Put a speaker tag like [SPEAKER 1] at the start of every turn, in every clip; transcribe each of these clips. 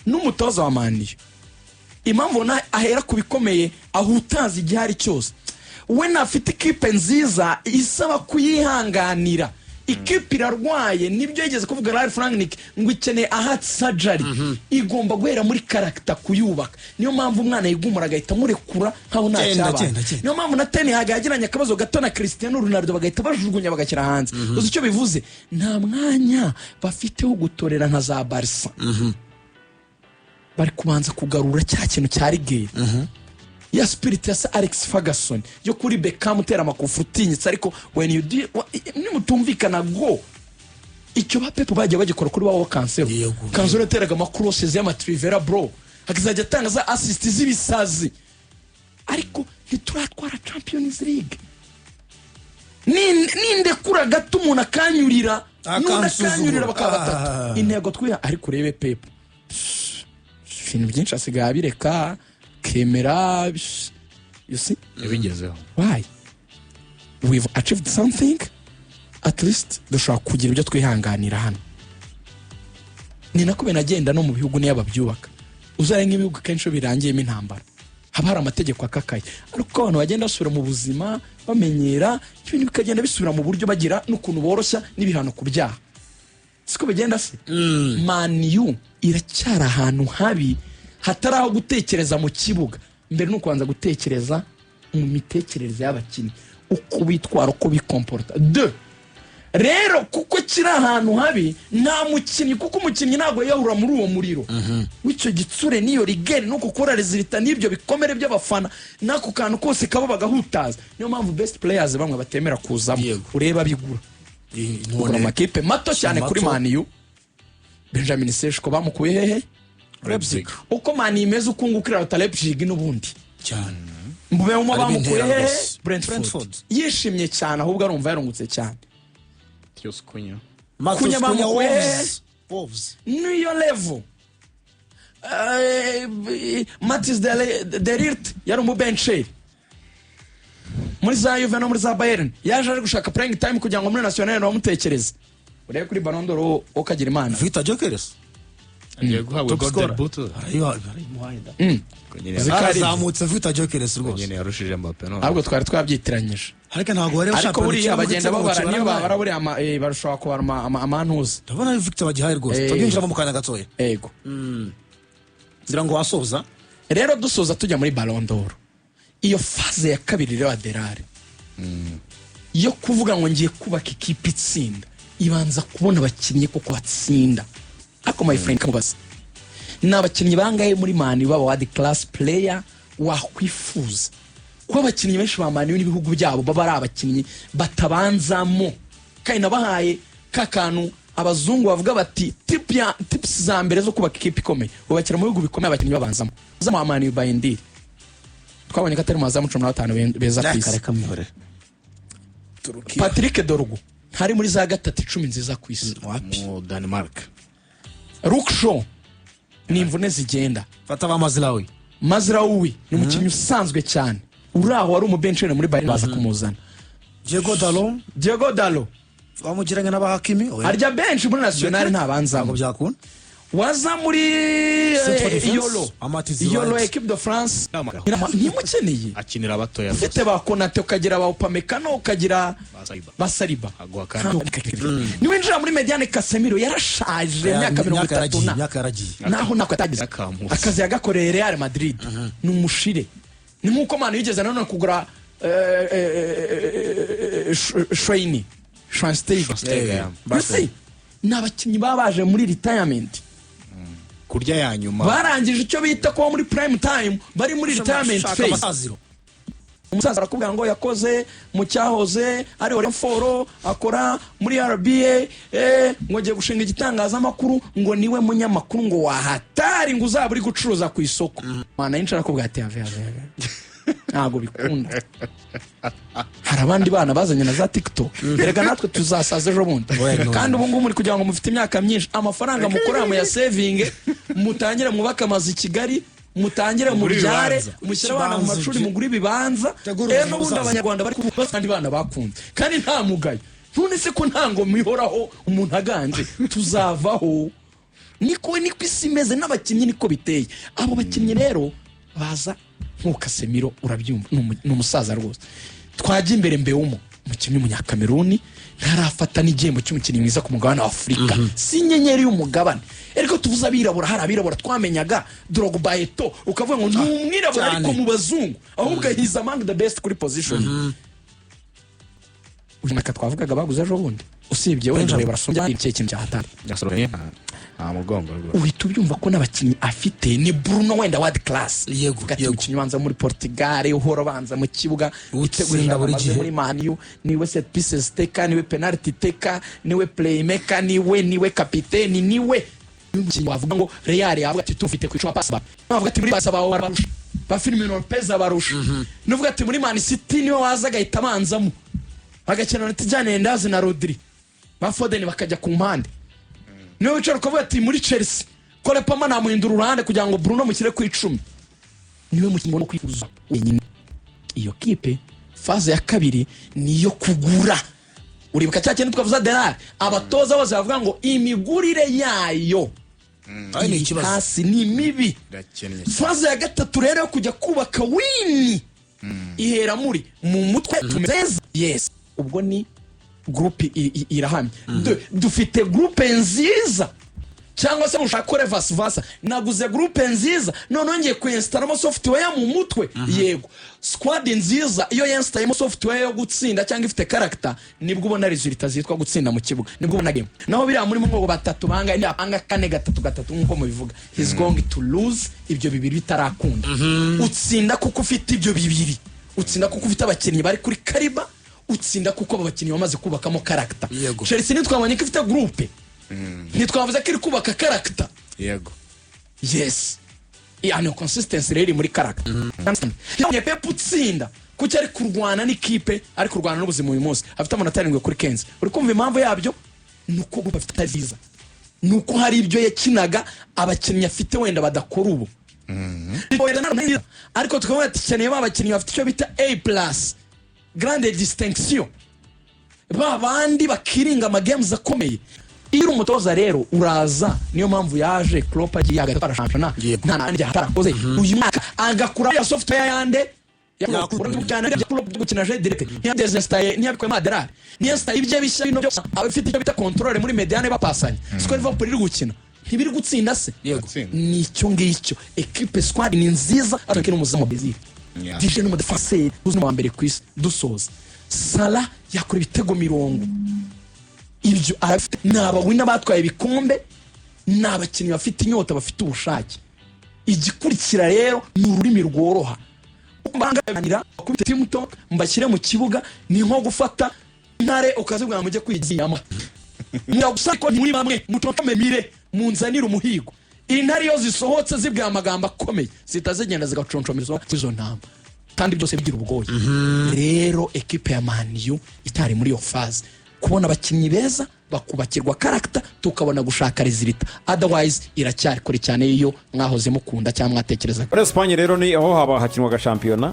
[SPEAKER 1] N'umutoza wa Man U, impamvu ubona ahera ku bikomeye, ahutaza igihari cyose, we ntafite ikipe nziza isaba kuyihanganira. Ikipe irarwaye, nibyo yigeze kuvuga Ralf Rangnick ngo ikeneye heart surgery, igomba guhera muri character kuyubaka. Niyo mpamvu umwana yigumura agahita amurekura nkaho nta
[SPEAKER 2] Genda,
[SPEAKER 1] cyabaye.
[SPEAKER 2] genda, genda.
[SPEAKER 1] Niyo mpamvu na Ten Hag yagiranye akabazo gato na Cristiano Ronaldo, bagahita bajugunya, bagashyira hanze. Uzi icyo bivuze? Nta mwanya bafite wo gutorera nka za Barca. Bari kubanza kugarura cya kintu cya rigueur, ya spirit ya Sir Alex Ferguson yo kuri Beckham utera amakofi utinyitse. Ariko when you do, nimutumvikana go, icyo ba Pep bagiye bagikora kuri wabo Cancelo. Cancelo yateraga amacrosses y'amatrivera, bro, akazajya atanga za assist z'ibisazi, ariko ntituratwara Champions League. Nindekura gato umuntu akanyurira n'undi
[SPEAKER 2] Akansuzugura.
[SPEAKER 1] akanyurira, bakaba batatu. Intego twiha, ariko urebe Pep, ibintu byinshi asigaye abireka, kemera, you see?
[SPEAKER 3] Yabigezeho.
[SPEAKER 1] Why? We've achieved something, at least dushobora kugira ibyo twihanganira hano. Ni nako binagenda no mu bihugu niyo babyubaka. Uzare nk'ibihugu kenshi iyo birangiyemo intambara haba hari amategeko akakaye, ariko uko abantu bagenda basubira mu buzima, bamenyera ibintu, bikagenda bisubira mu buryo, bagira n'ukuntu boroshya n'ibihano ku byaha. Siko bigenda se? Man U iracyari ahantu habi, hatari aho gutekereza mu kibuga. Mbere ni ukubanza gutekereza mu mitekerereze y'abakinnyi, uko bitwara, uko bikomporta. De rero kuko kiri ahantu habi, nta mukinnyi, kuko umukinnyi ntabwo yiyahura muri uwo muriro w'icyo gitsure n'iyo rigueur no gukora résultat n'ibyo bikomere by'abafana n'ako kantu kose kaba bagahutaza. Niyo mpamvu best players bamwe batemera kuzamo. Ureba bigura kugura amakipe mato cyane kuri
[SPEAKER 2] Mato.
[SPEAKER 1] Man U. Benjamin Sesko bamukuye hehe?
[SPEAKER 3] Leipzig.
[SPEAKER 1] Uko Man U imeze uku nguku, irarota Leipzig n'ubundi.
[SPEAKER 2] Cyane.
[SPEAKER 1] Mbeumo
[SPEAKER 2] Harimo
[SPEAKER 1] bamukuye
[SPEAKER 2] intera
[SPEAKER 1] hehe?
[SPEAKER 2] rwose.
[SPEAKER 1] Brentford.
[SPEAKER 2] Brentford.
[SPEAKER 1] Yishimye cyane, ahubwo arumva yarungutse cyane.
[SPEAKER 3] Matheus Cunha.
[SPEAKER 2] Matheus
[SPEAKER 1] Cunha
[SPEAKER 2] Cunha,
[SPEAKER 1] bamukuye hehe?
[SPEAKER 2] Wolves. Wolves.
[SPEAKER 1] Niyo level. Matthijs de Ligt yari umubencheri muri za Juve no muri za Bayern, yaje ari gushaka playing time kugira ngo muri national bamutekereze. Urebe kuri Ballon d'Or, ukagira Imana.
[SPEAKER 2] Victor Gyökeres.
[SPEAKER 3] Agiye guhabwa
[SPEAKER 2] Top
[SPEAKER 3] golden
[SPEAKER 2] scorer.
[SPEAKER 3] boot.
[SPEAKER 2] Barayimuhaye da.
[SPEAKER 3] Nyine
[SPEAKER 1] Zikari.
[SPEAKER 2] Arazamutse Victor Gyökeres rwose.
[SPEAKER 3] nyine yarushije Mbappe none.
[SPEAKER 1] Ahubwo twari twabyitiranyije.
[SPEAKER 2] Ariko ntabwo bareba
[SPEAKER 1] Ariko
[SPEAKER 2] shampiyona
[SPEAKER 1] buriya
[SPEAKER 2] ikina
[SPEAKER 1] bagenda
[SPEAKER 2] muri
[SPEAKER 1] babara, niyo
[SPEAKER 2] Kimwe
[SPEAKER 1] babara buriya barashobora kubara amantuza.
[SPEAKER 2] Ndabona ari Victor bagihaye rwose. Tubyinjiramo mu kanya gatoya.
[SPEAKER 1] Ego.
[SPEAKER 2] Ngira ngo wasoza.
[SPEAKER 1] Rero dusoza, tujya muri Ballon d'Or, iyo phase ya kabiri rero aderare yo kuvuga ngo ngiye kubaka ikipe itsinda, ibanza kubona abakinnyi koko batsinda. Ariko my friend, kamubaza, ni abakinnyi bangahe muri Man U baba world class player wakwifuza? Kuba abakinnyi benshi ba Man U n'ibihugu byabo baba ari abakinnyi batabanzamo, kandi nabahaye ka kantu abazungu bavuga bati tip ya tips za mbere zo kubaka ikipe ikomeye, ubakira mu bihugu bikomeye abakinnyi babanzamo. Zamu wa Man U Bayindir, twabonye ko atari mu bazamu 15 beza ku isi.
[SPEAKER 2] Reka mwihorere.
[SPEAKER 1] Patrick Dorgu ntari muri za gatatu 10 nziza ku isi.
[SPEAKER 2] Wapi.
[SPEAKER 3] Mu Denmark.
[SPEAKER 1] Luke Shaw ni imvune zigenda.
[SPEAKER 2] Fata ba Mazraoui.
[SPEAKER 1] Mazraoui ni umukinnyi usanzwe cyane uri aho, wari umubencheri muri Bayern, baza kumuzana.
[SPEAKER 2] Diogo Dalot.
[SPEAKER 1] Diogo Dalot.
[SPEAKER 2] Wamugiranye n'aba Hakimi, oya.
[SPEAKER 1] Arya benshi muri national, ntabanzamo.
[SPEAKER 2] Ntabwo byakunda.
[SPEAKER 1] Waza muri
[SPEAKER 2] Central defense,
[SPEAKER 1] Yolo
[SPEAKER 2] Amati
[SPEAKER 1] Yolo
[SPEAKER 2] Zidane.
[SPEAKER 1] équipe de France ntimukeneye.
[SPEAKER 3] Akinira abatoya.
[SPEAKER 1] Ufite ba Konate, ukagira ba Upamecano, ukagira
[SPEAKER 3] Ba Saliba.
[SPEAKER 1] ba Saliba.
[SPEAKER 3] Aguha kandi.
[SPEAKER 1] Niwinjira muri médiane, Casemiro yarashaje, imyaka mirongo
[SPEAKER 2] Imyaka
[SPEAKER 1] itatu
[SPEAKER 2] yaragiye.
[SPEAKER 1] na
[SPEAKER 2] Imyaka yaragiye.
[SPEAKER 1] naho ntako atagize.
[SPEAKER 3] Yakamutse.
[SPEAKER 1] Akazi yagakoreye Real Madrid ni umushire. Ni nk'uko Man U yigeze nanone kugura Schweini Schweinsteiger.
[SPEAKER 3] Schweinsteiger,
[SPEAKER 1] You see? Ni abakinnyi baba baje muri retirement.
[SPEAKER 3] Kurya ya nyuma.
[SPEAKER 1] Barangije icyo bita kuba muri prime time, bari muri retirement
[SPEAKER 2] Shaka
[SPEAKER 1] phase.
[SPEAKER 2] amasaziro.
[SPEAKER 1] Umusaza arakubwira ngo yakoze mu cyahoze ari Orinfor, akora muri RBA, ngo agiye gushinga igitangazamakuru, ngo niwe munyamakuru ngo wahatari, ngo uzaba uri gucuruza ku isoko. Mwana yinshi arakubwira ati: "Have, have, have, ntabwo bikunda." Hari abandi bana bazanye na za TikTok. Erega natwe tuzasaza ejo bundi.
[SPEAKER 2] Oya, no.
[SPEAKER 1] Kandi ubu ngubu muri kugira ngo mufite imyaka myinshi, amafaranga mukorera muyasevinge, mutangire mwubake amazu i Kigali, mutangire
[SPEAKER 3] Mugure
[SPEAKER 1] mubyare,
[SPEAKER 3] ibibanza.
[SPEAKER 1] mushyire abana mu
[SPEAKER 2] Ikibanza
[SPEAKER 1] mashuri, mugure ibibanza.
[SPEAKER 2] Tegura
[SPEAKER 1] Ejo
[SPEAKER 2] ubuzima
[SPEAKER 1] bundi
[SPEAKER 2] buzaza.
[SPEAKER 1] Abanyarwanda bari kuvuga kandi bana bakunze, kandi nta mugayo. None se ko nta ngoma ihoraho umuntu aganje, tuzavaho. Niko isi imeze, n'abakinnyi niko biteye. Abo bakinnyi rero baza nk'uko Casemiro, urabyumva, ni umusaza rwose. Twajya imbere, Mbeumo, umukinnyi w'Umunyakameruni, ntarafata n'igihembo cy'umukinnyi mwiza ku mugabane wa Afurika, si inyenyeri y'umugabane. Ariko tuvuze abirabura, hari abirabura twamenyaga, Drogba, Eto'o, ukavuga ngo ni umwirabura,
[SPEAKER 2] cyane.
[SPEAKER 1] Ariko mu bazungu ahubwo he's among the best kuri position. Uyu mwaka twavugaga baguze ejo bundi, usibye wenda
[SPEAKER 2] Benjamin.
[SPEAKER 1] barasumbya ikihe kintu cyahatari.
[SPEAKER 3] Yasoromye nta mugongo rwose.
[SPEAKER 1] Uhita ubyumva ko n'abakinnyi afite ni Bruno wenda world class. Uvuga ati umukinnyi ubanza muri Portugal, uhora ubanza mu kibuga,
[SPEAKER 2] Utsinda
[SPEAKER 1] ibitego
[SPEAKER 2] buri
[SPEAKER 1] amaze
[SPEAKER 2] gihe.
[SPEAKER 1] muri Man U, niwe set pieces taker, niwe penalty taker, niwe playmaker, niwe kapiteni, niwe umukinnyi wavuga ngo Real yavuga ati tufite ku icuma pasi, bavuga ati muri Barca bawe bararusha ba Firmino Lopez abarusha, nuvuga ati muri Man City niwe waza agahita abanzamo, bagakina na Tijjani Reijnders na Rodri, ba Foden bakajya ku mpande. Niwe wicara ukavuga ati muri Chelsea Cole Palmer namuhindura uruhande kugira ngo Bruno mushyire ku 10. Niwe mukinnyi ubona kwifuza wenyine iyo kipe. Phase ya kabiri ni iyo kugura. Uribuka cya kintu twavuze Adelari, abatoza bose bavuga ngo imigurire yayo
[SPEAKER 2] Ayo ni
[SPEAKER 1] iri
[SPEAKER 2] ikibazo.
[SPEAKER 1] hasi, ni mibi.
[SPEAKER 3] Irakennye.
[SPEAKER 1] Phase ya gatatu rero yo kujya kubaka win ihera muri mu mutwe. Tumeze neza, yes, ubwo ni groupe irahamye. Dufite groupe nziza, cyangwa se mushaka kore vice versa, naguze groupe nziza, noneho ngiye kuyinstalamo software mu mutwe. Yego, squad nziza iyo yinstallayemo software yo gutsinda cyangwa ifite character, nibwo ubona résultat zitwa gutsinda mu kibuga, nibwo ubona game. Naho biriya murimo ngo batatu bangahe, nibapanga kane gatatu gatatu nk'uko mubivuga, he's going to lose. Ibyo bibiri bitarakunda. Utsinda kuko ufite ibyo bibiri, utsinda kuko ufite abakinnyi bari kuri calibre, utsinda kuko abo bakinnyi bamaze kubakamo character. Chelsea ntitwabonye ko ifite groupe? Ntitwavuze ko iri kubaka character?
[SPEAKER 3] Yego.
[SPEAKER 1] Yes, iya ni consistency rero iri muri character. Yabonye Pep utsinda, kuki ari kurwana n'ikipe, ari kurwana n'ubuzima uyu munsi, afite amanota 7 kuri 15? Uri kumva impamvu yabyo ni uko groupe afite atari nziza, ni uko hari ibyo yakinaga abakinnyi afite wenda badakora ubu. Ariko tukavuga ati keneye ba bakinnyi bafite icyo bita A plus, grande distinction, ba bandi bakiringa amagames akomeye. Iyo uri umutoza rero uraza, niyo mpamvu yaje Klopp agiye agatwara shampiyona. Nta nandi atarakoze uyu mwaka, agakura ya software yande gukina jeu direct, ntiyadezinstaye, ntiyabikoye maderari, ntiyinstaye ibye bishya bino byose, aba afite icyo bita contrôle muri médiane bapasanye. Siko Liverpool iri gukina, ntibiri gutsinda se?
[SPEAKER 3] Yego.
[SPEAKER 1] Ni icyo ngicyo. Equipe, squad ni nziza, ariko n'umuzamu wa Brazil dije n'umudefanseri uzi wa mbere ku isi. Dusoza, Salah yakora ibitego 40, ibyo arabifite. Ni abawina batwaye ibikombe, ni abakinnyi bafite inyota, bafite ubushake. Igikurikira rero ni ururimi rworoha mbanganira, bakubite team talk, mbashyire mu kibuga. Ni nko gufata intare ukazibwira mujye kwigira gusa ko muri bamwe mutontome mire munzanire umuhigo. Intare iyo zisohotse zibwira amagambo akomeye, zihita zigenda zigaconshomeza izo ntama, kandi byose bigira ubwoya. Rero ekipe ya Man U itari muri iyo phase, kubona abakinnyi beza bakubakirwa character, tukabona gushaka résultat. Otherwise iracyari kure cyane iyo mwahoze mukunda cyangwa mwatekerezaga.
[SPEAKER 4] Muri Esipanye rero ni aho haba hakinwaga shampiyona.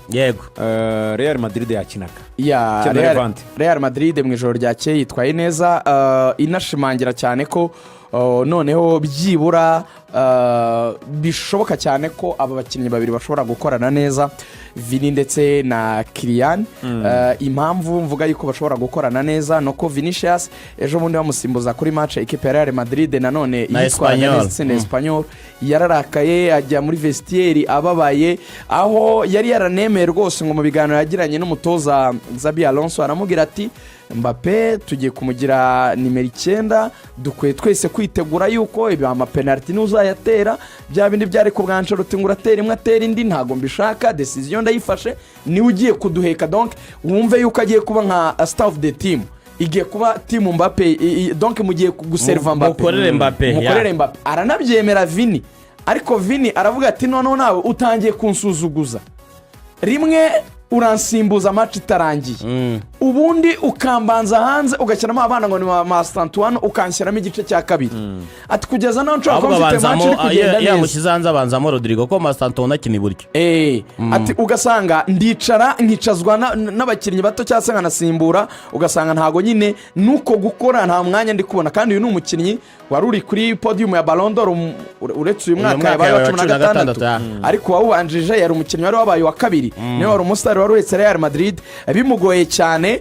[SPEAKER 4] Real Madrid yakinaga Kina Levante.
[SPEAKER 5] Real Madrid mu ijoro ryakeye yitwaye neza, inashimangira cyane ko noneho byibura bishoboka cyane ko aba bakinnyi babiri bashobora gukorana neza, Vini ndetse na Kylian. Impamvu mvuga yuko bashobora gukorana neza ni uko Vinicius ejo bundi bamusimbuza kuri match ekipe ya Real Madrid nanone
[SPEAKER 6] Na
[SPEAKER 5] yitwaraga
[SPEAKER 6] Espanyol.
[SPEAKER 5] neza itsinda Espanyol, yararakaye ajya muri vestiaire ababaye, aho yari yaranemeye rwose ngo mu biganiro yagiranye n'umutoza Xabi Alonso aramubwira ati Mbappe tugiye kumugira nimero 9, dukwiye twese kwitegura yuko ibi amapenaliti ntuzayatera, bya bindi byari ku bwa Ancelotti ngo uratera imwe atera indi, ntabwo mbishaka, décision ndayifashe, niwe ugiye kuduheka. Donc wumve yuko agiye kuba nka star of the team, igiye kuba team Mbappe, donc mugiye guseriva Mbappe.
[SPEAKER 6] Mukorere Mbappe,
[SPEAKER 5] mukorere
[SPEAKER 6] ya.
[SPEAKER 5] Mbappe. Aranabyemera Vini, ariko Vini aravuga ati noneho nawe utangiye kunsuzuguza, rimwe uransimbuza match itarangiye. Ubundi ukambanza hanze, ugashyiramo abana ngo ni Mastantuano, ukanshyiramo igice cya kabiri. Ati kugeza naho nshobora
[SPEAKER 6] Ahubwo
[SPEAKER 5] kuba mfite match
[SPEAKER 6] abanzamo
[SPEAKER 5] iri kugenda neza.
[SPEAKER 6] Yamushyize hanze, abanzamo Rodrigo, ko Mastantuano akina iburyo.
[SPEAKER 5] Ati ugasanga ndicara nkicazwa n'abakinnyi bato cyangwa se nkanasimbura, ugasanga ntago nyine nuko gukora, nta mwanya ndi kubona. Kandi uyu ni umukinnyi wari uri kuri podium ya Ballon d'Or, uretse uyu mwaka
[SPEAKER 6] mwaka
[SPEAKER 5] yabaye wa
[SPEAKER 6] yabaye
[SPEAKER 5] 16,
[SPEAKER 6] 16.
[SPEAKER 5] ariko uwawubanjije yari umukinnyi wari wabaye uwa kabiri, niwe wari umusitari wari uhetse Real Madrid. Bimugoye cyane,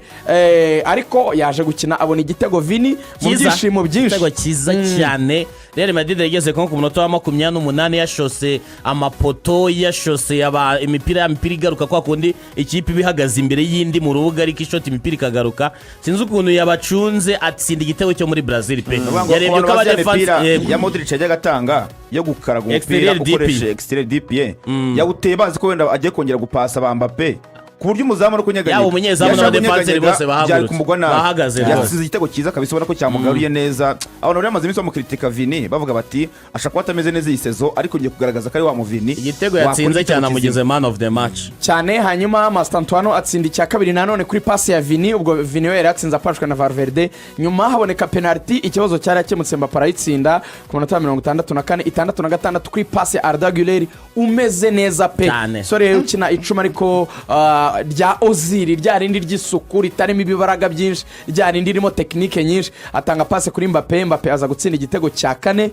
[SPEAKER 5] ariko yaje gukina abona igitego Vini mu
[SPEAKER 6] Cyiza.
[SPEAKER 5] byishimo byinshi.
[SPEAKER 6] Igitego cyiza cyane. Real Madrid yageze nko ku munota wa 28, yashose amapoto, yashose imipira, ya mipira igaruka kwa kundi ikipe iba ihagaze imbere y'indi mu rubuga, ariko ishota imipira ikagaruka. Sinzi ukuntu yabacunze, atsinda igitego cyo muri Brazil pe.
[SPEAKER 7] Ni ukuvuga ngo
[SPEAKER 6] Yarebye
[SPEAKER 7] ku bantu
[SPEAKER 6] ko
[SPEAKER 7] bazi ya
[SPEAKER 6] abadefansi
[SPEAKER 7] mipira
[SPEAKER 6] yego.
[SPEAKER 7] ya Modric yajyaga atanga yo gukaraga umupira
[SPEAKER 6] Exterior DP.
[SPEAKER 7] ukoresheje exterior DP, yawuteye bazi ko wenda agiye kongera gupasa ba Mbappe, ku buryo umuzamu ari kunyeganyega.
[SPEAKER 6] Yaba umunyezamu
[SPEAKER 7] Yashaka
[SPEAKER 6] n'abadefanseri
[SPEAKER 7] kunyeganyega,
[SPEAKER 6] bose bahagurutse.
[SPEAKER 7] byari kumugwa nabi.
[SPEAKER 6] Bahagaze rwose.
[SPEAKER 7] Yasize igitego cyiza kabisa, ubona ko cyamugaruye neza. Abantu bari bamaze iminsi bamukritika Vini, bavuga bati ashaka kuba atameze neza iyi saison, ariko ngiye kugaragaza ko ari wa muvini
[SPEAKER 6] Igitego
[SPEAKER 7] wakora
[SPEAKER 6] yatsinze
[SPEAKER 7] igitego
[SPEAKER 6] cyane
[SPEAKER 7] kizima.
[SPEAKER 6] amugize man of the match.
[SPEAKER 5] Cyane. Hanyuma Mastantuano atsinda icya kabiri nanone kuri pasi ya Vini. Ubwo Vini we yari yatsinze apashwe na Valverde. Nyuma haboneka penaliti, ikibazo cyari yakemutse, Mbappe arayitsinda ku munota wa 64, 66, kuri pasi ya Arda Güler umeze neza pe.
[SPEAKER 6] Cyane.
[SPEAKER 5] Sore ukina 10, ariko rya Ozil, rya rindi ry'isuku ritarimo ibibaraga byinshi, rya rindi ririmo technique nyinshi, atanga pasi kuri Mbappe. Mbappe aza gutsinda igitego cya kane.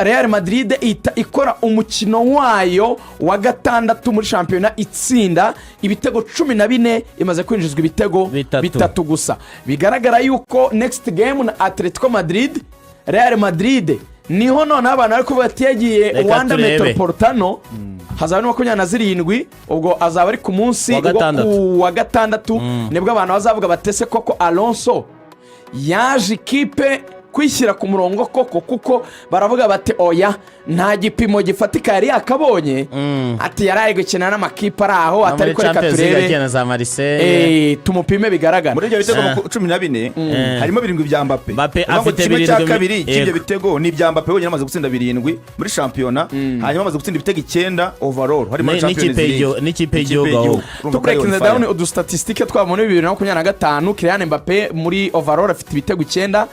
[SPEAKER 5] Real Madrid ihita ikora umukino wayo wa gatandatu muri shampiyona itsinda ibitego 14, imaze kwinjizwa ibitego
[SPEAKER 6] Bitatu.
[SPEAKER 5] bitatu gusa. Bigaragara yuko next game na Atletico Madrid, Real Madrid niho noneho abantu bari kuvuga ati yagiye
[SPEAKER 6] Reka
[SPEAKER 5] Wanda
[SPEAKER 6] turebe.
[SPEAKER 5] Metropolitano, hazaba ni 27, ubwo azaba ari ku munsi
[SPEAKER 6] Wa
[SPEAKER 5] wo
[SPEAKER 6] gatandatu.
[SPEAKER 5] ku wa gatandatu, nibwo abantu bazavuga batese koko Alonso yaje ikipe kwishyira ku murongo koko, kuko baravuga bati oya, nta gipimo gifatika yari yakabonye, ati yari ari gukina n'amakipe ari aho, atari ko reka
[SPEAKER 6] Champions League
[SPEAKER 5] turebe
[SPEAKER 6] akina na za Marseille.
[SPEAKER 5] Tumupime bigaragara.
[SPEAKER 7] Muri ibyo bitego 14 harimo birindwi bya Mbappe.
[SPEAKER 6] Mbappe
[SPEAKER 7] Uvuga ngo
[SPEAKER 6] afite
[SPEAKER 7] kimwe cya
[SPEAKER 6] birindwi
[SPEAKER 7] kabiri cy'ibyo
[SPEAKER 6] yego.
[SPEAKER 7] bitego ni ibya Mbappe wenyine, amaze gutsinda birindwi muri shampiyona, hanyuma amaze gutsinda ibitego icyenda overall harimo na Champions
[SPEAKER 6] N'ikipe
[SPEAKER 7] League.
[SPEAKER 6] n'ikipe y'igihugu aho.
[SPEAKER 7] Urumva ko ari on
[SPEAKER 5] Tubreakinze
[SPEAKER 7] fire.
[SPEAKER 5] down udustatisitike twabo muri 2025, Kylian Mbappe muri overall afite ibitego icyenda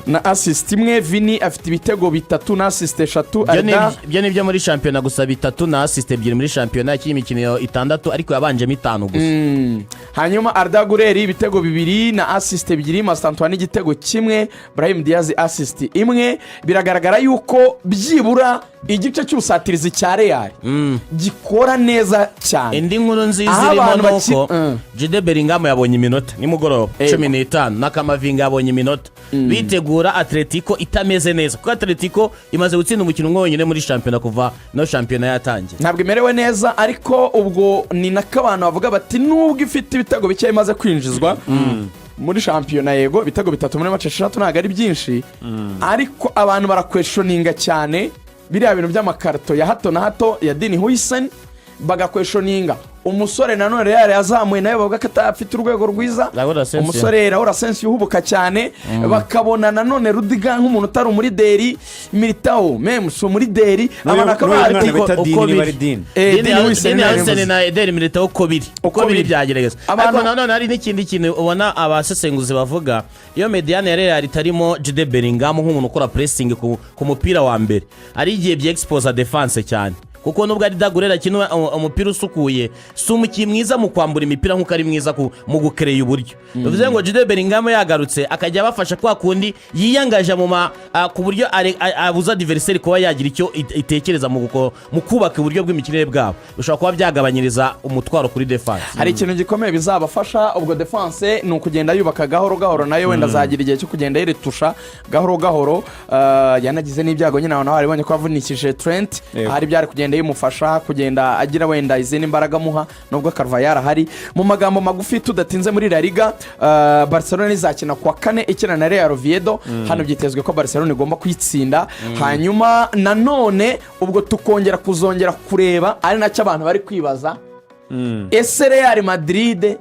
[SPEAKER 5] na assist imwe. Vini afite ibitego bitatu na assist eshatu.
[SPEAKER 6] Ibyo ni
[SPEAKER 5] Arda
[SPEAKER 6] ibyo ni ibyo muri shampiyona gusa, bitatu na assist ebyiri muri shampiyona, yakina imikino itandatu ariko yabanjemo itanu gusa.
[SPEAKER 5] Hanyuma Arda Güler ibitego bibiri na assist ebyiri, Mastantuano igitego kimwe, Brahim Diaz assist imwe. Biragaragara yuko byibura igice cy'ubusatirizi cya Real gikora neza cyane.
[SPEAKER 6] Indi nkuru nziza
[SPEAKER 5] Aho
[SPEAKER 6] irimo
[SPEAKER 5] abantu
[SPEAKER 6] ni uko Jude Bellingham yabonye iminota nimugoroba 15, na Camavinga yabonye iminota, bitegura Atletico itameze neza, kuko Atletico imaze gutsinda umukino umwe wenyine muri shampiyona kuva no shampiyona yatangira.
[SPEAKER 5] Ntabwo imerewe neza, ariko ubwo ni nako abantu bavuga bati nubwo ifite ibitego bike imaze kwinjizwa muri shampiyona, yego ibitego bitatu muri match eshatu ntabwo ari byinshi, ariko abantu baraquestioninga cyane biriya bintu by'amakarito ya hato na hato ya Dean Huijsen, bagaquestioninga umusore nanone Real yazamuye nawe bavuga ko atafite urwego rwiza.
[SPEAKER 6] Raul Asensio.
[SPEAKER 5] Umusore Raul Asensio uhubuka cyane. Bakabona nanone Rudiger nk'umuntu utari umuleader, Militao même si umuleader, abantu bakaba
[SPEAKER 4] N'uyu
[SPEAKER 5] bati
[SPEAKER 4] mwana bita
[SPEAKER 6] uko
[SPEAKER 4] Dini niba
[SPEAKER 6] biri.
[SPEAKER 4] ari Dini.
[SPEAKER 5] Dean Huijsen
[SPEAKER 6] Dean
[SPEAKER 5] nawe
[SPEAKER 6] Huijsen
[SPEAKER 5] bivuze.
[SPEAKER 6] na Eder Militao uko biri, uko
[SPEAKER 5] Uko
[SPEAKER 6] biri
[SPEAKER 5] biri.
[SPEAKER 6] byagerageza. Ariko nanone hari n'ikindi kintu ubona abasesenguzi bavuga: iyo médiane ya Real itarimo Jude Bellingham nk'umuntu ukora pressing ku mupira wa mbere, hari igihe byexposa defense cyane, kuko nubwo ari Güler akina umupira usukuye, si umukinnyi mwiza mu kwambura imipira nk'uko ari mwiza mu gukereya uburyo. Bivuze ngo Jude Bellingham yagarutse akajya abafasha kwa kundi yiyangaje mu ma ku buryo abuza adversaire kuba yagira icyo itekereza mu kubaka uburyo bw'imikinire bwabo, bishobora kuba byagabanyiriza umutwaro kuri defense.
[SPEAKER 5] Hari ikintu gikomeye bizabafasha. Ubwo defense ni ukugenda yubaka gahoro gahoro, nayo wenda azagira igihe cyo kugenda yiretusha gahoro gahoro. Yanagize n'ibyago nyine, abantu baribonye ko yavunikishije Trent. Hari byari kugenda bimufasha kugenda agira wenda izindi mbaraga amuha, nubwo Carvajal ahari. Mu magambo magufi tudatinze muri La Liga, Barcelona izakina kuwa kane ikina na Real Oviedo. Hano byitezwe ko Barcelona igomba kuyitsinda. Hanyuma nanone ubwo tukongera kuzongera kureba, ari nacyo abantu bari kwibaza: ese Real Madrid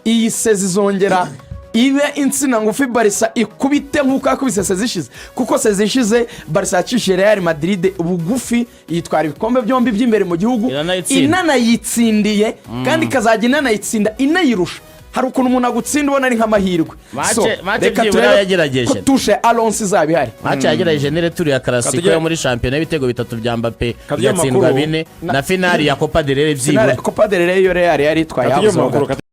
[SPEAKER 5] iyi saison izongera ibe insina ngufi Barça ikubite nk'uko yakubise saison ishize? Kuko saison ishize Barça yacishije Real Madrid bugufi, yitwara ibikombe byombi by'imbere mu gihugu.
[SPEAKER 6] Iranayitsinda.
[SPEAKER 5] Inanayitsindiye kandi ikazajya inanayitsinda inayirusha. Hari ukuntu umuntu agutsinda ubona ari nk'amahirwe.
[SPEAKER 6] Match
[SPEAKER 5] Reka
[SPEAKER 6] byibura
[SPEAKER 5] turebe
[SPEAKER 6] yagerageje.
[SPEAKER 5] ko touche Alonso izaba ihari.
[SPEAKER 6] Match yagerageje ni retour ya Clasico yo muri shampiyona, y'ibitego bitatu bya Mbappe
[SPEAKER 4] Katujye mu
[SPEAKER 6] bigatsindwa
[SPEAKER 4] makuru.
[SPEAKER 6] bine, na finale ya Copa del Rey byibura.
[SPEAKER 5] Copa del Rey yo Real yari itwaye
[SPEAKER 4] Katujye mu
[SPEAKER 5] habuzeho
[SPEAKER 4] makuru.
[SPEAKER 5] gato.